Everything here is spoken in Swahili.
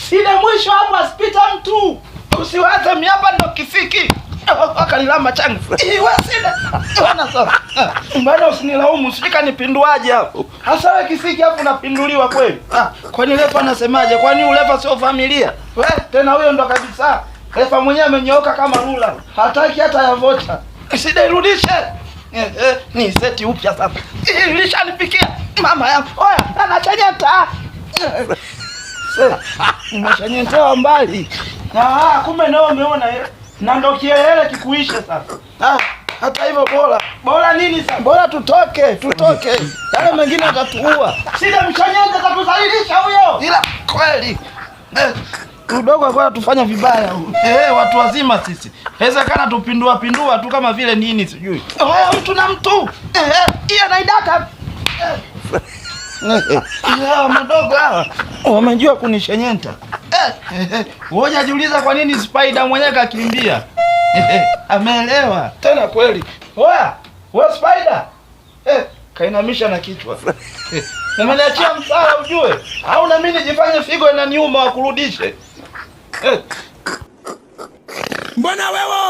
Sile mwisho hapo asipita mtu. Usiwaze miapa ndo kisiki. Akanilamba changa. Iwe sile. Bwana sasa. Bwana usinilaumu, sijui kanipinduaje hapo. Hasa wewe kisiki hapo unapinduliwa kweli. Ah, kwani refa anasemaje? Kwani urefa sio familia? We, tena huyo ndo kabisa. Refa mwenyewe amenyooka kama rula. Hataki hata ya vocha. Sida irudishe. Ni seti upya sasa. Ilishanifikia mama yangu. Oya, anachanyata. Nimeshanyentewa mbali. Ah, kumbe nao umeona eh. Na ndo kielele kikuishe sasa. Ah, hata hivyo bora. Bora nini sasa? Bora tutoke, tutoke. Yale mengine atatuua. Sida mshanyente atatuzalilisha huyo. Ila kweli. Udogo alikuwa anatufanya vibaya huyu. Watu wazima sisi. Inawezekana tupindua pindua tu kama vile nini sijui. Haya mtu na mtu. Hiyo naidaka. Hawa madogo hawa wamejua kunishenyenta. Wewe jiuliza kwa nini Spider mwenyewe kakimbia. Ameelewa. Tena kweli. Oya, wewe Spider. Kainamisha na kichwa. Umeniachia msala ujue. Au na mimi nijifanye figo inaniuma wakurudishe. Mbona wewe